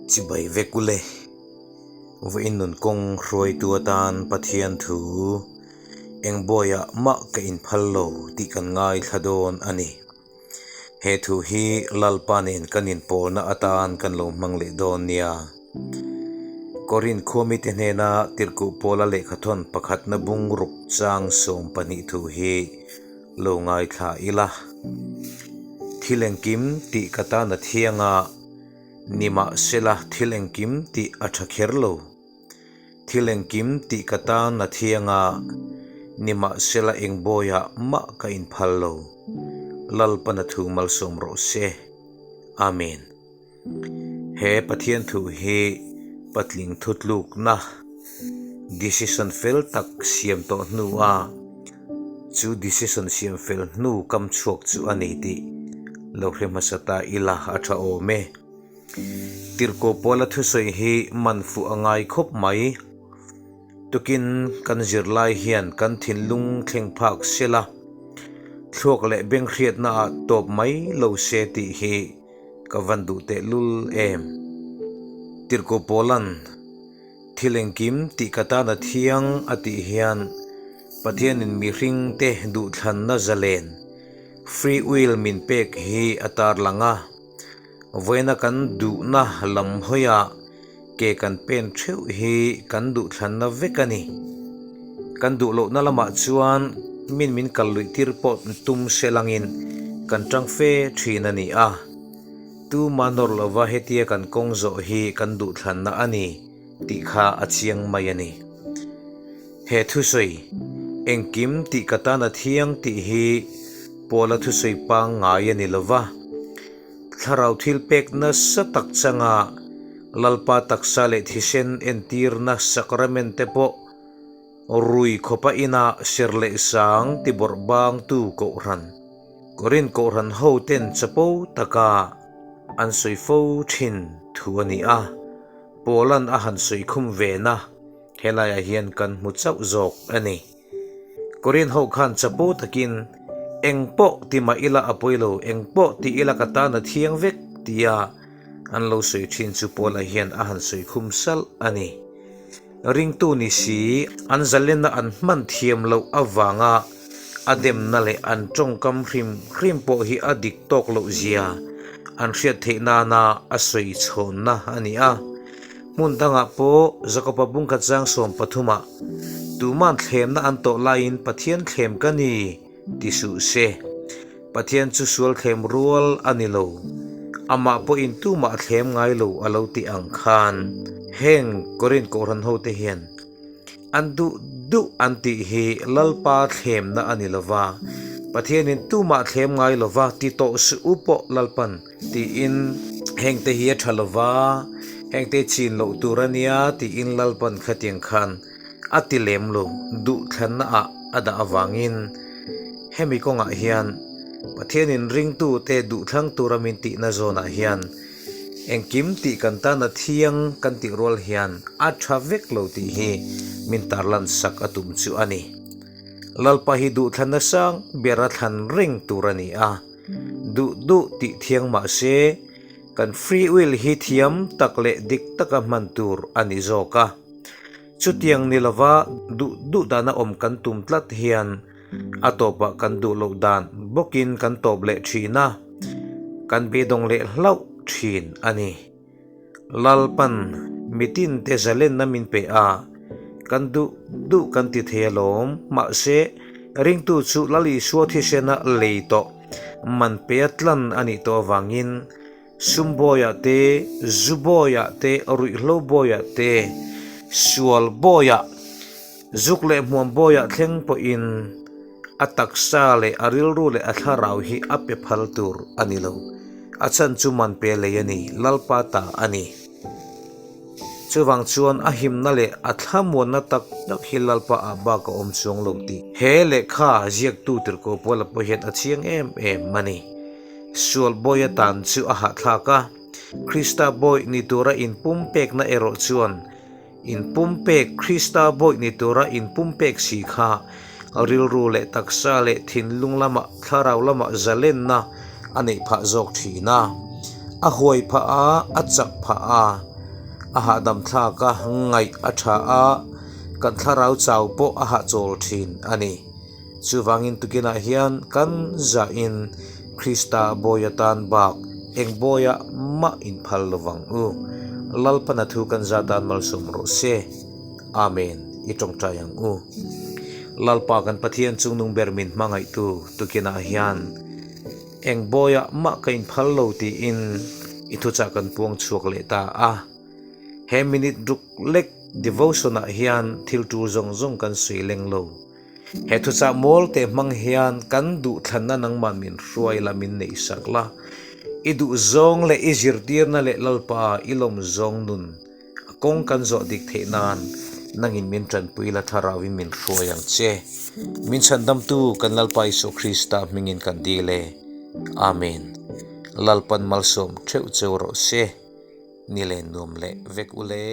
Chibai vek ule. Vawiin nun kawng hruaitu atan Pathian thu eng bawiah mah ka inphal lo tih kan ngaithla dawn a ni. He thu hi Lalpa nen kan inpawlna atan kan lo hmang leh dawn nia. Korinth khuamite hnena tirhkuh pawla lehkhathawn pakhatna bungruk chang 12 thu hi lo ngaithla ila. Thil engkim tih ka tan a thiang a, nimahsela thil engkim tih a tha kher lo. Thil engkim tih ka tan a thiang a, nimahsela eng bawiah mah ka inphal lo. Lalpana thu malsawm rawh se. Amen. He Pathian thu hi patling thutlukna, decision fel tak siam tawh hnua chu decision siam fel hnu kam chhuak chu a ni tih lo hre hmasa ta ila a tha awm e. Tirhkoh Paula thusawi hi man fuh a ngai khawp mai. Tukin kan zirlai hian kan thinlung thleng phak sela, thluak leh benghriatnaah tawp mai lo se tih hi ka van duh tehlul em. Tirhkoh Paula'n thil engkim tih ka tan a thiang a tih hian Pathianin mihringte duhthlanna zalen, free will, min pek hi a tarlang a. Vawiina kan duhna lam hawiah ke kan pen theuh hi kan duhthlanna vek a ni. Kan duh lohna lamah chuan min min kal luih tir pawh tum se langin kan tang fe thin a ni a. Tuma nawr lova hetia kan kawng zawh hi kan duhthlanna a ni tih kha a chiang mai a ni. He thusawi, engkim tih ka tan a thiang tih hi Paula thusawi pangngai a ni lova. Thlarau thil pek nasa tak changa Lalpa taksa leh thisen entirna sacrament te pawh rui khawpa ina ser leh sang ti bawrh bangtu Kohhran, Korinth Kohhran ho ten chapo taka an sawi fo thin thu a ni a, Paula'n a han sawi khum ve na helaiah hian kan hmu chauh zawk a ni. Korinth ho khan chapo takin, Eng pawh ti mah ila a pawi lo, eng pawh ti ila ka tan a thiang vek, tia an lo sawi thin chu Paula hian a han sawi khum salh a ni. Ringtu ni si, an zalenna an hman thiam loh avanga a demna leh an tawngkam hrim hrim pawh hi a dik tawk loh zia an hriat theih nana a sawi chhawnna a ni a. Hmun dangah pawh Jakoba bungkhat zang 13 ah tuman thlemna an tawh laiin Pathian thlem ka ni ti suh se. Pathian chu sual thlem rual a ni lo. Amah pawhin tumah a thlem ngai lo a lo ti ang khan heng Korinth Kohhran hote hian an duh duh an tih hi Lalpa thlemna a ni lova, Pathianin tumah a thlem ngai lova ti tawh suh u pawh Lalpan Tiin, Hengte hi a tha lova, hengte chin loh tur a nia tiin Lalpan khatiang khan a ti lem lo, duhthlanna ah a dah avangin hemi kawngah hian Pathianin ringtute duhthlang tura min tihna zawnah hian engkim tih kan tan a thiang kan tih rual hian a tha vek lo tih hi min tarlan sak a tum chu a ni. Lalpa hi duhthlanna sang ber a thlan reng tur a ni a. Duh duh tih thiang mah se, kan free will hi thiam tak leh dik taka hman tur a ni zawk a. Chutiang ni lova duh duh dana awm kan tum tlat hian a tawpah kan duh loh dan bawkin kan tawp leh thin a, kan beidawng leh hlauh thin a ni. Lalpan mitin te zalenna min pe a, kan duh duh kan ti thei alawm. Mahse, ringtu chu Lal Isua thisena lei tawh man pe a tlan a nih tawh avangin sum bawiah te, zu bawiah te, ruihhlo bawiah te, sual bawiah, zuk leh hmuam bawiah thleng pawhin A taksa leh a rilru leh a thlarau hi a pe phal tur a ni lo. A chhan chu man pe lei a ni, Lalpa ta a ni. Chuvang chuan a himna leh a thlamuanna tak tak hi Lalpa ah bak a awm chuang lo tih he lehkha ziaktu tirhkoh Paula pawh hian a chiang em em a ni. Sual bawi atan chu a hahthlak a, Krista bawi ni tura inpumpekna erawh chuan Inpumpek, Krista bawih ni tura inpumpek si kha rilru leh taksa leh thinlung lamah, thlarau lamah zalenna a neih phah zawk thin a. A huai phah a, a chak phah a. A hahdam thlak a, ngaih a tha a, kan thlarau chau pawh a hahchawl thin a ni. Chuvangin tukinah hian kan zahin Krista bawi atan bak eng bawiah mah inphal lovang u. Lalpana thu kan za tan malsawm rawh se. Amen. I tawngtai ang u. Lalpa kan Pathian chungnung ber min hmangaihtu tukinah hian eng bawiah mah ka inphal lo tiin i thuchah kan puang chhuak leh ta a. He minute ruk lek devotion ah hian thil tul zawng zawng kan sawi leng lo. He thuchah mawl te hmang hian kan duhthlanna nangmah min hruai la min neih sak la. I duhzawng leh i zirtirna leh Lalpa i lawmzawng nun a kawng kan zawh dik theih nan nangin min tanpui la thlarauin min hruai ang che. Min chhandamtu kan Lalpa Isua Krista hmingin kan dil e. Amen. Lalpan malsawm theuh cheu rawh se. Ni len nuam leh vek ule.